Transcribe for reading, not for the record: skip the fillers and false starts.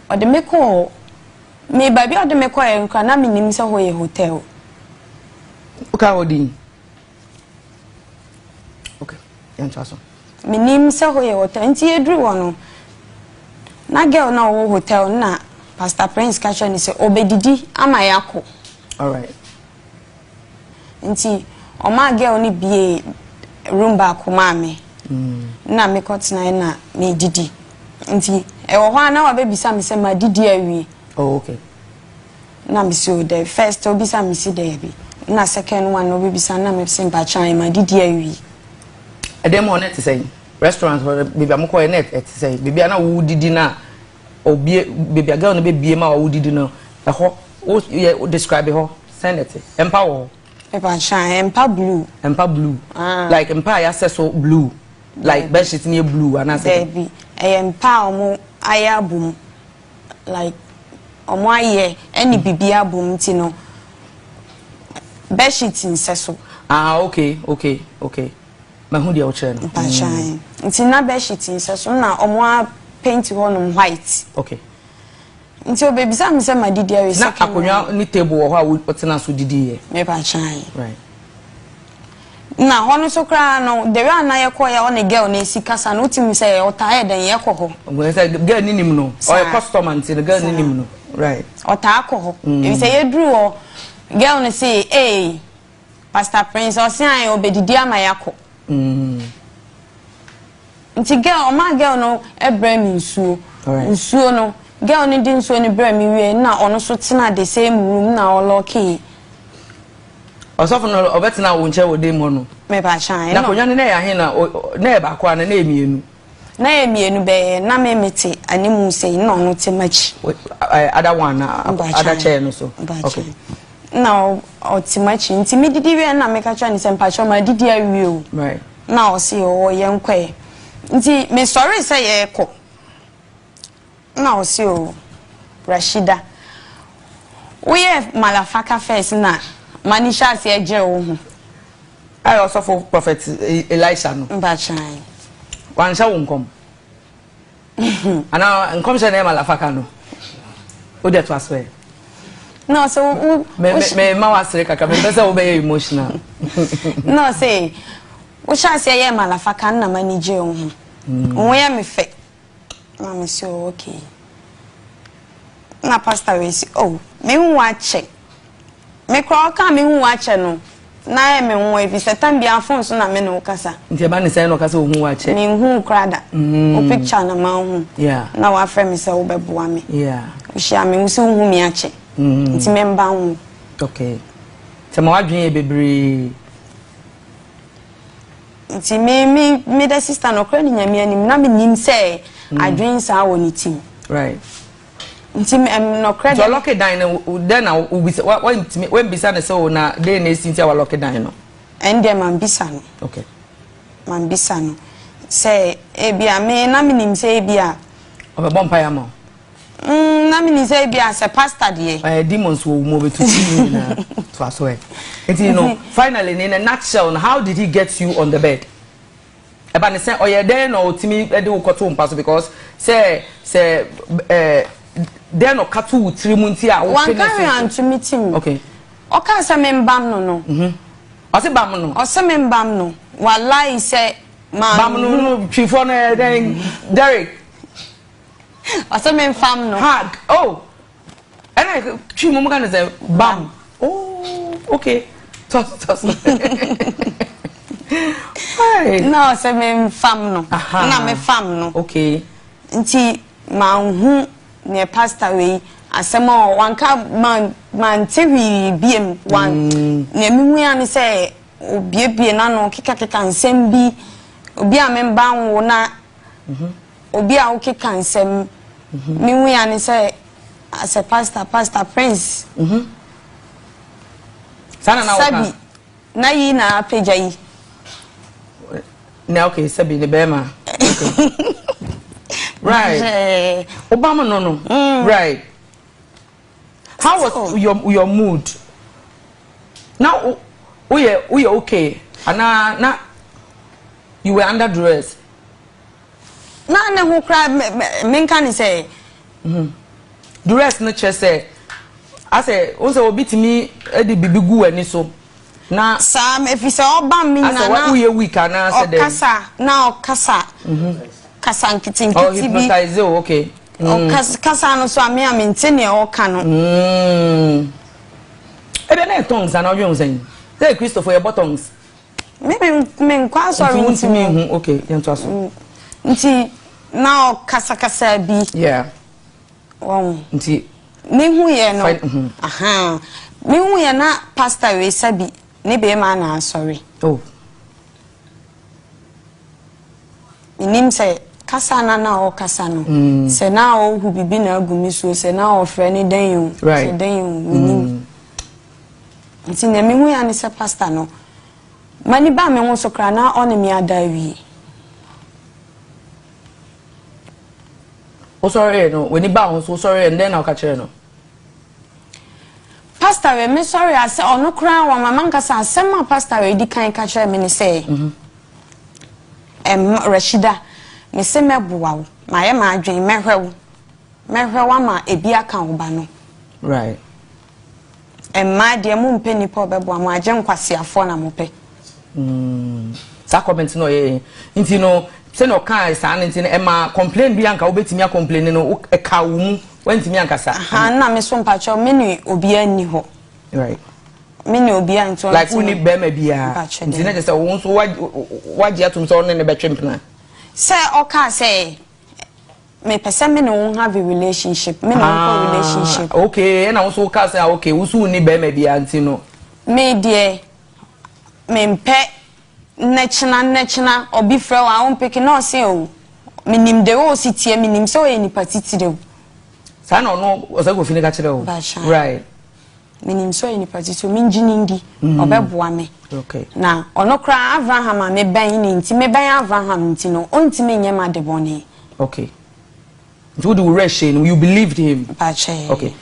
Ɔde me kɔɔ me baabi a ɔde me kɔɛ nkora na menim sɛ hɔ yɛ hotel. Woka hɔ din? Okay, yɛntoa so. Menim sɛ hɔ yɛ hotel, nti yɛduru hɔ no na girl na ɔwɔ hotel na Pastor Prince ka kyerɛ no sɛ ɔbɛdidi ama yɛakɔ. All right. Nti ɔmaa girl no bie room baako maa me na mekɔtenae na medidi. Nti ɛwɔ hɔ a na wabɛbisa me sɛ madidi awie. Oh, okay. Na mesi o dɛ first obisa me si daabi, na second one na obɛbisa na mesi mpakyan madidi awie. Ɛdɛm hɔ no ɛte sɛn? Restaurant hɔ, baabi a mokɔɛ no ɛte sɛn? Baabi a na wodidi no a obie, baabi a girl no bɛbie ma wodidi no, ɛhɔ wo yɛ describe hɔ sɛn na ɛte? Mpa wɔ hɔ? Mpakyan mpa blue. Mpa blue? Ah. Like mpa a yɛasɛ so blue, like bedsheet no yɛ blue anaasɛ? Daabi, ɛyɛ mpa a ɔmo ayɛ abom, like ɔmo ayɛ ɛne biribi abom, nti no bedsheet nsɛ so. Ah, okay, mahu deɛ wokyerɛ no. Mpakyan nti na bedsheet nsɛ so na ɔmo a paint hɔnom white. Nti obebisa me sɛ madidi awie. Na second one. Akonnwa ne table wɔ hɔ a wotena so didi yɛ? Mepakyan. Right. Na hɔ no so koraa no, the way a na yɛkɔ yɛ ɔne girl na esi kasa no, wotumi sɛ ɔtaa yɛ dɛn yɛkɔ hɔ. Wɔn sɛ girl ni nim no, Saa. ɔyɛ customer nti no girl ni nim no, right? Ɔtaa kɔ hɔ ebi sɛ yɛduru hɔ, girl no se, "Ee, Pastor Prince ɔse an ɔbɛdidi ama yɛakɔ." Nti girl ɔma girl no ɛbrɛ mi nsuo. Nsuo no, girl no di nsuo no brɛ mi wie na ɔno nso tena the same room na ɔlock. Ɔsɔfo no ɔbɛtena wo nkyɛn wɔ dan mu hɔ no? Mepakyan. Na akonnwa no na ɛyɛ ahe na na ɛyɛ baako ana na ɛyɛ mmienu? Na yɛ mmienu bɛyɛ, na me mete anim sɛ na ɔno te m'akyi. Other one na Mpakyan. other chair no so? Mpakyan. Okay. Na ɔte m'akyi, nti medidi wie na meka kyerɛ ne sɛ mpakyɛw madidi awie o. Na ɔse ɔwɔ yɛn kɔɛ, nti mesɔre sɛ yɛrekɔ na ɔse, "O Rashida, woyɛ malafaka first na mani hyɛ aseɛ gye wo ho." Ayɛ ɔsɔfo Prophet Elisha no? Mpakyan. Wanhyɛ wo nkɔm anaa nkɔmhyɛ na ɛyɛ malafaka no o de to aso ɛ? Na ɔsɛ wo me me me ma wasere kakra, me mpɛ sɛ wobɛyɛ emotional. Na ɔsɛ wohyɛ aseɛ yɛ malafaka na mani gye wo ho, wo ho yɛ me fɛ. Na me sɛ, "Oh, okay." Na pastor wei si, "Oh, mehu wakyɛ." Me koraa ɔka mehu wakyɛ no na ayɛ me ho efi sɛ tam bia phone so na me ne wo kasa. Nti ɛba ne sɛn na ɔka sɛ ohu wakyɛ? Menhu koraa da. Wo picture na mahu na wafrɛ me sɛ wobɛboa me. Wohyia me wo sɛ wohu me akyɛ, nti memba ho. Okay, sɛ ma wadwene yɛ bebree. Nti me da sister no ɔkora ne Nyame anim na menim sɛ adwene saa wɔ ne tim. Nti nɔkorɛ. Nti ɔlock dan no dɛn na wobisa? Wantumi wambisa ne sɛ o na dɛn na esi nti a walock dan no? Ɛn deɛ mambisa no. Mambisa no sɛ ebia me na menim sɛ ebia ɔbɛbɔ mpaeɛ ama wo. Na menim sɛ ebia sɛ pastor deɛ. Ɛɛ, demons wɔ wo mu, ɔbɛtutu mu nyinaa. To aso ɛ. Nti no finally, in a nutshell no, how did he get you on the bed? Ɛba ne sɛ ɔyɛ dɛn na ɔtumi de wo kɔto mpa so? Because sɛ ɛɛ dɛn na ɔka to wo tiri mu nti a wo wanka hwee anto me tim. Ɔka sɛ membam no. Ɔse bam no? Ɔsɛ membam no, walayi sɛ ma Bam no no, twifoɔ no ɛyɛ dɛn, Derek? Ɔsɛ memfam no. Hug? Oh, ɛna twi mu ka ne sɛ bam. Oh, okay, tɔs tɔs. Hey. Na ɔsɛ memfam no na mefam no. Nti manhu neɛ pastor wei asɛm a wanka man mante hwee biem. Wan nea mehu ya ne sɛ obiebie n'ano kekakeka nsɛm bi, obi a memba wo na obi a wokeka nsɛm. Mehu ya ne sɛ asɛ pastor Prince. Saa na na woka? Sabi na yi na apagya yi. Na okay, sɛbi ne bɛrima, okay, right? Obama no, right? How was your mood na woyɛ okay anaa na you were under duress? Na ne ho koraa menka ne sɛ. Duress no kyerɛ sɛ asɛ wo sɛ obi tumi de biribi gu w'ani so na. Saa ɛfiri sɛ ɔba me nyina na. Asɛ woyɛ weak anaasɛ dɛn. Ɔkasa na ɔkasa kasa nketenkete bi. Ɔhypnotize o okay. Ɔkasa no so a me a mente nea ɔka no. Ebia na yɛ tongues anaa ɔdwen ho sɛn? Sɛ yɛ Kristofo yɛbɔ tongues. Me me menkɔ asɔre nti wontumi nhu okay yɛntoa so. Nti na ɔkasakasa bi. Yeah. Wɔn. Nti. Mehu yɛ no. Ahaa. Mehu yɛ na pastor wei sabi ne bɛrima na asɔre. Oh. Menim sɛ kasa na na ɔkasa no. Sɛ na ɔhu bibi na agu me so sɛ na ɔfrɛ ne dɛn o. Right. Sɛ dɛn o menim. Nti nea mehu yɛ ne sɛ pastor no. M'ani ba me ho so koraa na ɔne me ada awie. Wosɔree no, w'ani baa ho so wosɔree no, dɛn na woka kyerɛɛ no? Pastor wei, mesɔree a sɛ ɔno koraa wama mankasa asɛm a pastor wei di kan ka kyerɛɛ me ne sɛ, ɛmma, Rashida, mese mɛboa wo, mayɛ m'adwene, mɛhwɛ wo, mɛhwɛ wo ama ebi aka wo ba no. Right. Mmaa deɛ mo mpɛ nipa ɔbɛboa mo agye nkwaseafoɔ na mo pɛ. Mm, saa comment no ɔyɛ nti no sɛnea ɔkaa saa no nti no ɛma complain bi anka wobɛtumi acomplain no ɛka wo mu wantumi ankasa. Aha na me so mpakyɛw me ne obiara nni hɔ. Right. Me ne obiara nti like wonni bɛrima biara nti na kyerɛ sɛ wo nso wagye atom sɛ ɔne ne bɛtwe mpena. Sɛ ɔkaa sɛ Mepɛ sɛ me ne wo have relationship, me ne wo nkɔ relationship. Ah, okay, ɛna wo nso wo kaa sɛ ah, okay, wo nso wonni bɛrima biara nti no. Me deɛ, mempɛ nnɛkyena nnɛkyena obi frɛ wo a wompeke na ɔse oh, menim de wo si teɛ, menim sɛ woyɛ nipa titiriw. Saa na ɔno Ɔsɛe Kofi no ka kyerɛ wo? Bahyɛ. Right. Menim sɛ ɔyɛ nipa titiriw, mengye no ndi, ɔbɛboa me. Okay. Na ɔno koraa Avraham a mebɛn no nti, mebɛn Avraham nti no, ɔntumi nyɛ m'ade bɔne. Okay. Nti wode wo werɛ hyɛɛ no mu, you believed him? Mpakyɛ. Okay.